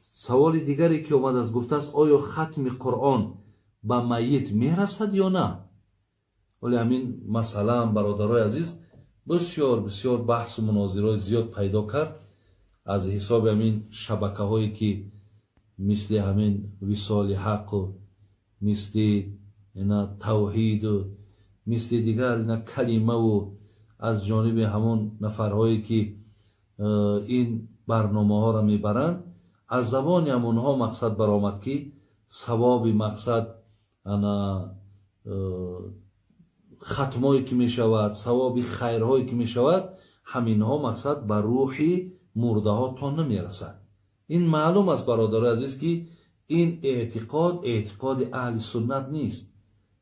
Саволи дигаре ки омадааст, гуфтааст: оё хатми Қуръон ба майит мерасад ё на? Вале ҳамин масъалаам, бародарои азиз, бисёр бисёр баҳсу мунозираҳои зиёд пайдо кард аз ҳисоби ҳамин шабакаҳое, ки мисли ҳамин Висоли ҳаққу, мисли ина Тавҳиду, мисли дигар ина Калимаву, аз ҷониби ҳамон нафарҳое, ки ин барномаҳоро мебаранд, аз забони ҳамонҳо мақсад баромад, ки савоби мақсад ана хатмое ки мешавад, савоби хайрҳое ки мешавад, ҳаминҳо мақсад ба рӯҳи мурдаҳо то намерасад. Ин маълум аст, бародарои азиз, ки ин эътиқод эътиқоди аҳли суннат нест.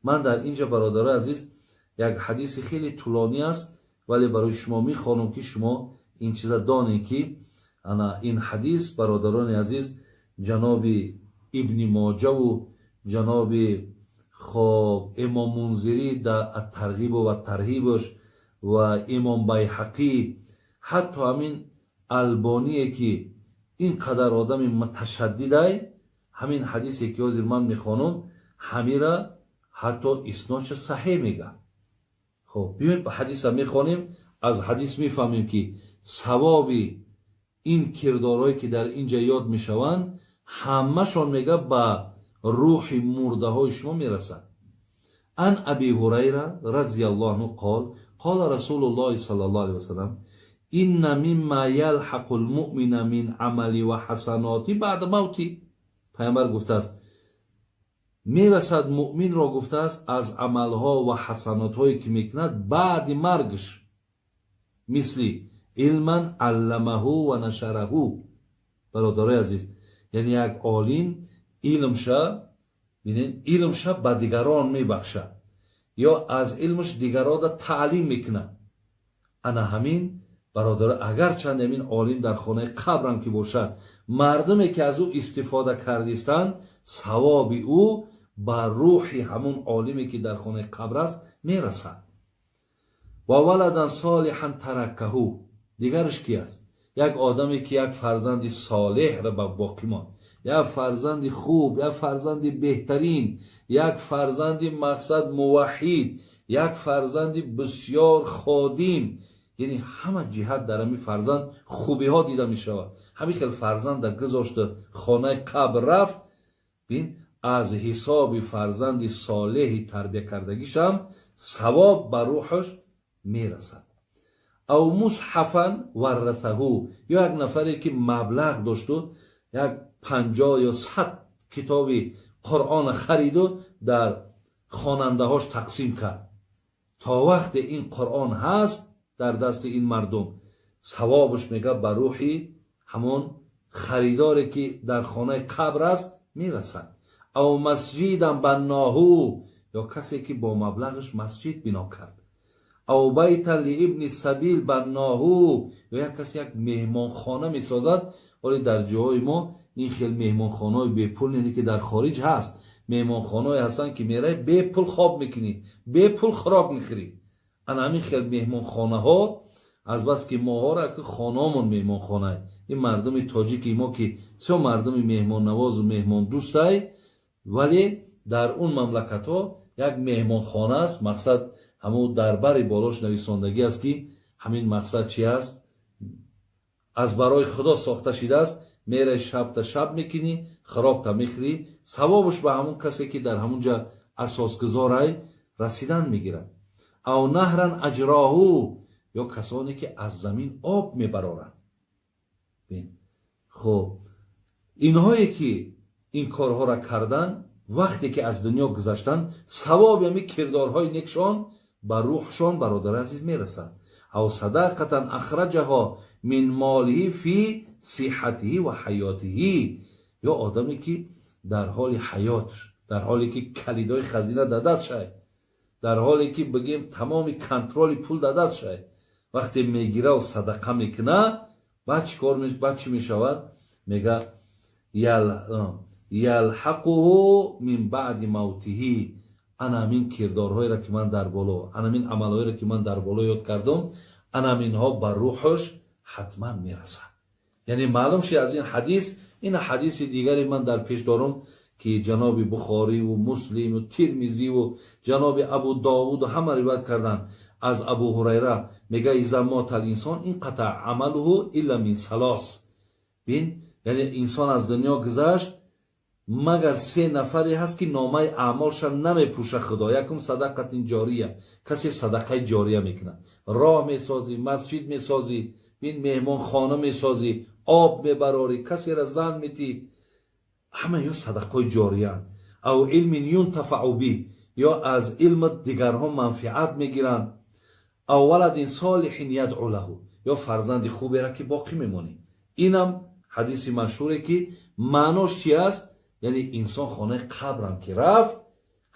Ман дар инҷа, бародарои азиз, як ҳадиси хеле тӯлонӣ аст, вале барои шумо мехонам, ки шумо ин чиза донед, ки ана ин ҳадис, бародарони азиз, ҷаноби Ибни Моҷаву ҷаноби хоб Имом Мунзирӣ дар Аттарғибу ва Тарҳибаш ва Имом Байҳақӣ, ҳатто ҳамин Албоние, ки ин қадар одами муташаддидай, ҳамин ҳадисе ки ҳозир ман мехонам, ҳамира ҳатто иснодша саҳеҳ мега. Хоб, биёед, ҳадиса мехонем, аз ҳадис мефаҳмем, ки савоби ин кирдорҳое, ки дар ин ҷа ёд мешаванд, ҳамашон, мега, ба рӯҳи мурдаҳои шумо мерасад. Ан Аби Ҳурайра разияллоҳу анҳу қол: қола Расулуллоҳи саллаллоҳу алайҳи васаллам: инна мимма ялҳақу лмуъмина мин амали ва ҳасаноти баъда мавти. Пайғамбар гуфтааст: мерасад муъминро, гуфтааст, аз амалҳо ва ҳасанотҳое, ки мекунад баъди маргш, мисли илман алламаҳу ва нашараҳу. Бародарои азиз, яъне як олим илмша, бинед, илмша ба дигарон мебахшад ё аз илмаш дигарода таълим мекунад. Ана ҳамин, бародар, агарчанд ҳамин олим дар хонаи қабрам ки бошад, мардуме, ки аз ӯ истифода кардистанд, савоби ӯ ба рӯҳи ҳамун олиме, ки дар хонаи қабр аст, мерасад. Ва валадан солиҳан тараккаҳу. Дигараш ки аст? Як одаме, ки як фарзанди солеҳро ба боқӣ монд, як фарзанди хуб, як фарзанди беҳтарин, як фарзанди мақсад муваҳҳид, як фарзанди бисёр ходим, яъне ҳама ҷиҳат дар ҳамин фарзанд хубиҳо дида мешавад. Ҳамин хел фарзанда гузошта, хонаи қабр рафт. Бин, аз ҳисоби фарзанди солеҳи тарбия кардагишам савоб ба рӯҳаш мерасад. Ав мусҳафан варратаҳу. Ё як нафаре, ки маблағ дошту, як 50 ё 100 китоби Қуръона хариду дар хонандаҳош тақсим кард. То вақте ин Қуръон ҳаст дар дасти ин мардум, савобаш, мега, ба рӯҳи ҳамон харидоре, ки дар хонаи қабр аст, мерасад. Ав масҷидан банноҳу. Ё касе, ки бо маблағаш масҷид бино кард. Ав байтан лиибни сабил банноҳу. Ё як касе як меҳмонхона месозад. Вале дар ҷоҳои мо ин хел меҳмонхонаҳои бепул не, ки дар хориҷ ҳаст. Меҳмонхонаҳое ҳастанд, ки меравӣ, бепул хоб мекунӣ, бепул хӯрок мехӯрӣ. Ана ҳамин хел меҳмонхонаҳо, азбаски моҳоро ки хонаомон меҳмонхона, ин мардуми тоҷики мо, ки бисёр мардуми меҳмоннавозу меҳмондӯстай, вале дар он мамлакатҳо як меҳмонхона аст, мақсад ҳамун дар бари болош нависондагӣ аст, ки ҳамин мақсад чи аст, аз барои Худо сохта шидааст. Мераи, шабта шаб мекунӣ, хӯрокта мехӯрӣ, савобаш ба ҳамун касе, ки дар ҳамун ҷа асосгузорай, расидан мегирад. Ав наҳран аҷроҳу. Ё касоне, ки аз замин об мебароранд. Хуб, инҳое, ки ин корҳоро карданд, вақте ки аз дунё гузаштанд, савоби ҳамин кирдорҳои некшон ба рӯҳшон, бародари азиз, мерасад. Ав садақатан ахраҷаҳо мин молиҳи фи сиҳатиҳи ва ҳаётиҳи. Ё одаме, ки дар ҳоли ҳаётш, дар ҳоле ки калидои хазина дар дастшай, дар ҳоле ки, бигем, тамоми контроли пул дар дастшай, вақте мегираву садақа мекуна, баъд чӣ кор, баъд чӣ мешавад? Мега: ялҳақуҳу мин баъди мавтиҳи. Ана ҳамин кирдорҳоеро, ки ман дар боло, ана ҳамин амалҳоеро, ки ман дар боло ёд кардам, ана ҳаминҳо ба рӯҳаш ҳатман мерасад. Яъне маълум шуд аз ин ҳадис. Ин ҳадиси дигаре ман дар пеш дорам, ки ҷаноби Бухориву Муслиму Тирмизиву ҷаноби Абу Довуду ҳама ривоят карданд аз Абу Ҳурайра. Мега: إذا مات الإنسان انقطع عمله إلا من ثلاث. Бин, яъне инсон аз дунё гузашт, магар се нафаре ҳаст, ки номаи аъмолша намепӯша Худо. Якум, صدقة جارية, касе садақаи ҷория мекунад, роҳ месозӣ, масҷид месозӣ, бин, меҳмонхона месозӣ, об мебарорӣ, касера зан метӣ, ҳама ё садақаҳои ҷорияанд. أو علم ينتفع به, ё аз илм дигарҳо манфиат мегиранд. أو ولد صالح يدعو له, ё фарзанди хубера, ки боқӣ мемонӣ. Инам ҳадиси машҳуре, ки маънош чи аст? Яъне инсон хонаи қабрам ки рафт,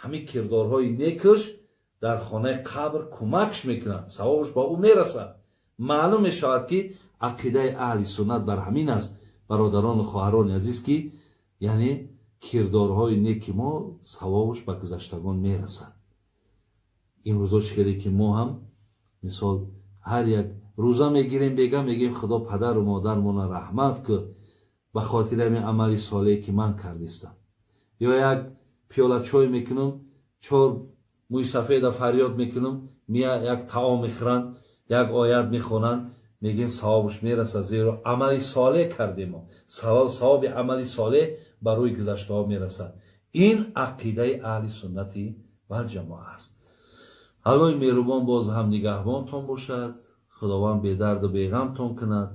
ҳамин кирдорҳои некаш дар хонаи қабр кӯмакш мекунад, савобаш ба ӯ мерасад. Маълум мешавад, ки ақидаи аҳли суннат бар ҳамин аст, бародарону хоҳарони азиз, ки яъне кирдорҳои неки мо савобаш ба гузаштагон мерасад. Имрӯзо чӣ хеле ки мо ҳам, мисол, ҳар як рӯза мегирем, бега мегӯем: «Худо падару модармона раҳмат кӯ ба хотири ҳамин амали солеҳе, ки ман кардистам». Ё як пиёла чой мекунам, чор мӯйсафеда фарёд мекунам, мия як таом мехӯранд, як оят мехонанд, мегӯем савобаш мерасад, зеро амали солеҳ кардем. Савоби амали солеҳ ба рӯи гузаштаҳо мерасад. Ин ақидаи аҳли суннати валҷамоа аст. Аллоҳи меҳрубон боз ҳам нигаҳбонтон бошад, Худованд бедарду беғамтон кунад.